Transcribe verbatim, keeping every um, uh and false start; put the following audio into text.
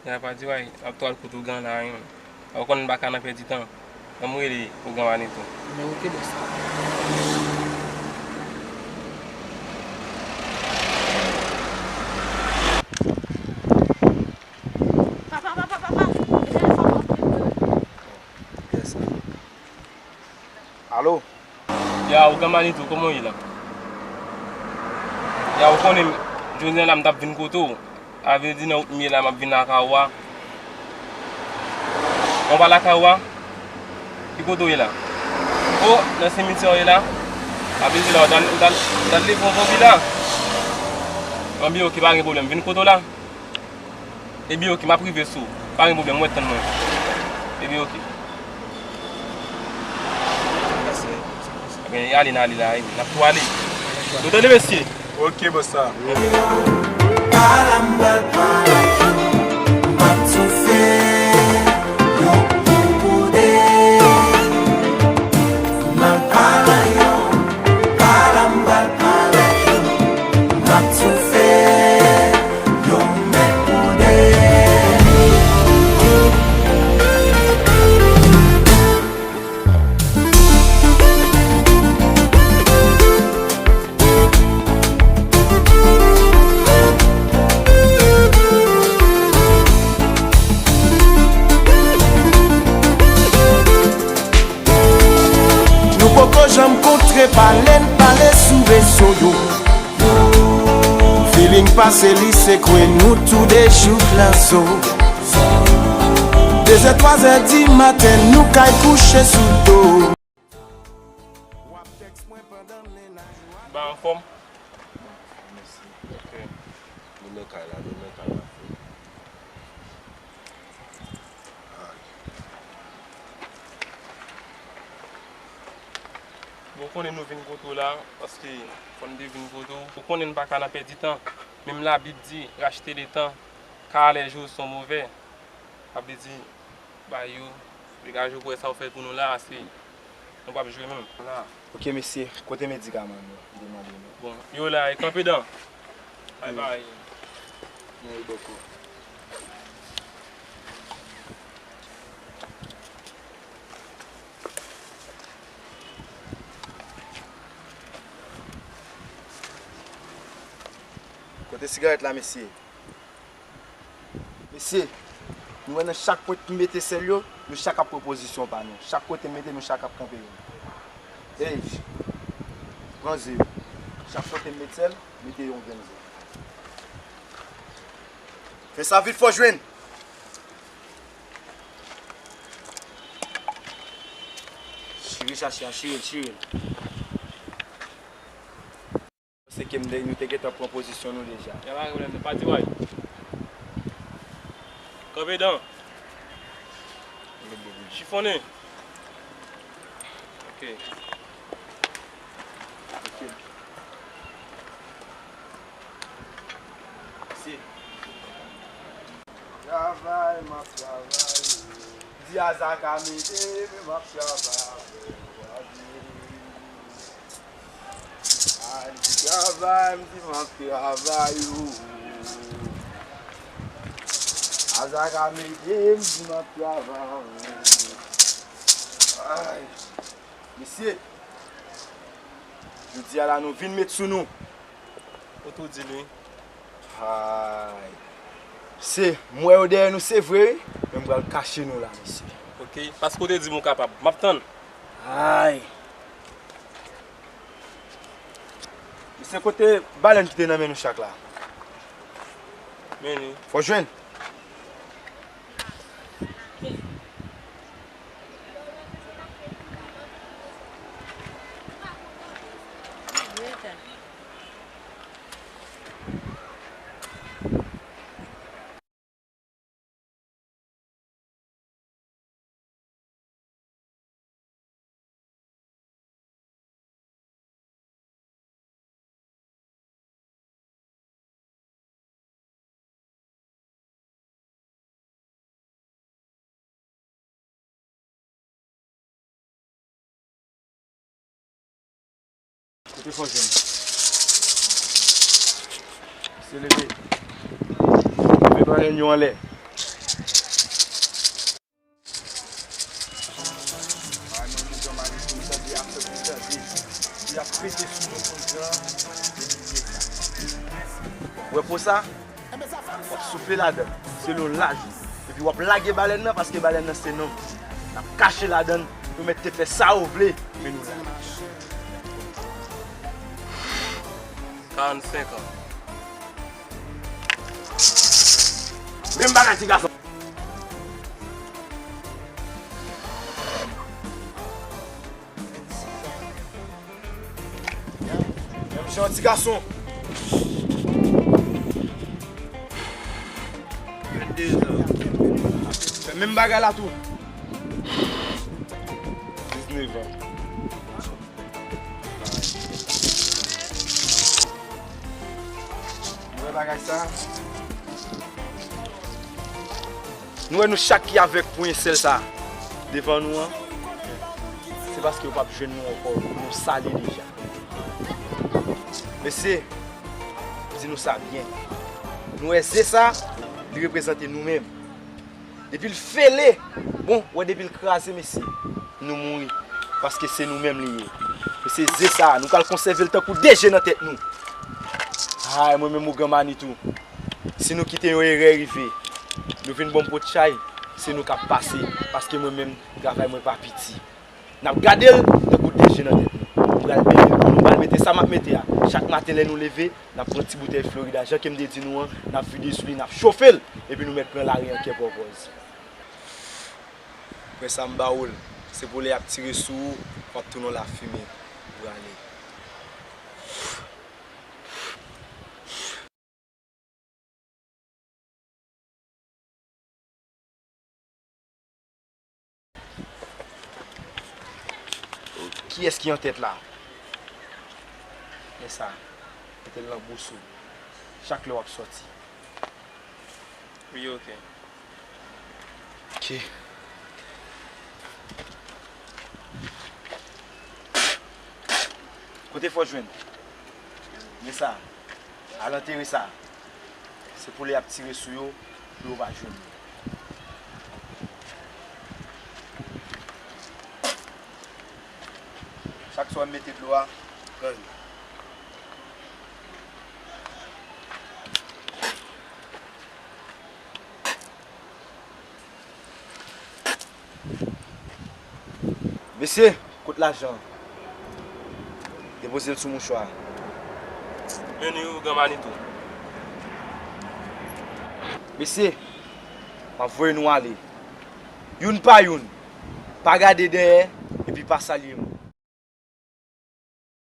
Nèg la pa di way, ap twal kout ougan la, wi. Ou konnen m pa ka nan pèdi tan. Ban m rele ougan Manitou. Men oke, bòs. Papa, papa, papa, e telefòn mwen. Kiyès sa? Alo? Ya, ougan Manitou, kòman w ye la? Ya, ou konnen, jodi a la, m t ap vin kote w. A vle di, nan wout m ye la, m ap vin lakay ou a. Mwen pa lakay ou a? Ki kote w ye la? O, nan simityè w ye la? A vle di la, w t al, w t al, w t al leve yon zonbi la? Anben, oke, pa gen pwoblèm. Vin kote w la? Ebyen, oke, m ap rive sou ou. Pa gen pwoblèm, ou mèt tann mwen. Ebyen, oke. Ebyen, ale n ale la, wi. N ap tou ale. Nou tande, mesye? Oke, bòs la. Nou poko janm kontre, pale n pale sou rezo yo. Feeling pase li se kwe nou tou de jouk nan zo. Dezè, twazè di maten, nou kay kouche sou do. W ap tèks mwen pandan mennaj ou ap... Ba anfòm? Mèsi. Ok. Nou nan kay la, nou nan kay la. Bon, ou konnen nou vin kote w la, paske fò n te vin kote w. Ou konnen n pa ka nan pèdi tan. Menm Labib di, racheter le temps, car les jours sont mauvais. Sa vle di, bay yo, degaje w pou wè sa w fè pou nou la, ase. Nou p ap jwe menm. Oke, mesye, kote medikaman nou? M te mande nou. Bon, yo la, e kanpe dan. Bay bay. Mwen bòkò. Kote sigarèt la, mesye? Mesye, nou wè nan chak pwent m mete sèl yo, nou chak ap pran pozisyon pa nou. Chak kote m mete, nou chak ap kanpe youn. Ey, pran ze yo. Chak kote m met sèl, mete yon grenn ze. Fè sa vit, fò jwenn. Chire chache a, chire l, chire l. Se ke m te, nou te gentan pran pozisyon nou deja. Ya pa gen pwoblèm, pa di way. Kanpe dan. Chifonnen. Ok. Ok. Si. Travay, m ap travay. Di aza ka mete, men m ap travay. Al di travay, m di m ap travay, o. Aza ka mete, m di m ap travay. Ay. Mesye, jodi a la, nou vin met sou nou. Ou tou di li. Ay. Se, m wè yo dèyè nou, se vre, wi. Men m pral kache nou la, mesye. Ok, paske w te di m ou kapab. M ap tann. Ay. Mesye, kote balèn ki te nan men nou chak la? Men li. Fò jwenn. Kote fò jwenn? Se leve. Leve balèn yo anlè. Pete sou nou konn jan. Ou wè po sa? W ap soufle ladan, selon laj ou. Epi w ap lage balèn nan, paske balèn nan se nonm. N ap kache ladan, nou mèt te fè sa ou vle, men nou la. Karannsenk an. Menm bagay, ti gason. Menm jan, ti gason. Vennde zan. Fè menm bagay la tou. Diznèf an. Nou wè bagay sa? Nou wè nou chak ki avèk pou yon sèl sa devan nou an, se paske yo p ap jwenn nou ankò, nou sale deja. Mesye, m di nou sa byen. Nou wè ze sa, li reprezante nou menm. Depi l fele, bon, wè depi l kraze, mesye, nou mouri. Paske se nou menm li ye. Mesye, ze sa, nou pral konsève l tankou de je nan tèt nou. Ay, mwen menm ougan Manitou. Si nou kite yon erè rive, nou vin ban m potchay, se nou k ap pase, paske mwen menm, travay mwen pa piti. N ap gade l tankou de je nan tèt nou. Nou pral mete l pou nou, nou pral mete sa m ap mete a. Chak maten lè nou leve, n ap pran ti boutèy Florida, jan ke m te di nou an, n ap vide sou li, n ap chofe l, epi nou mèt pran lari an kè pòpòz. Frè sa m ba ou l, se pou lè y ap tire sou ou, w ap tounen yon lafimen, ou prale. Kiyès ki an tèt la? Men sa, mete l nan bous ou. Chak lè w ap sòti. Wi, oke. Oke. Kote fò jwenn? Men sa. Al antere sa. Se pou lè y ap tire sou yo, pou yo pa jwenn yo. Chak swa m mete dlo a, pran l. Mesye, kot lajan an? Depoze l sou mouchwa a. Men ni ougan Manitou. Mesye, m ap voye nou ale. Youn pa youn. Pa gade dèyè, epi pa salye m.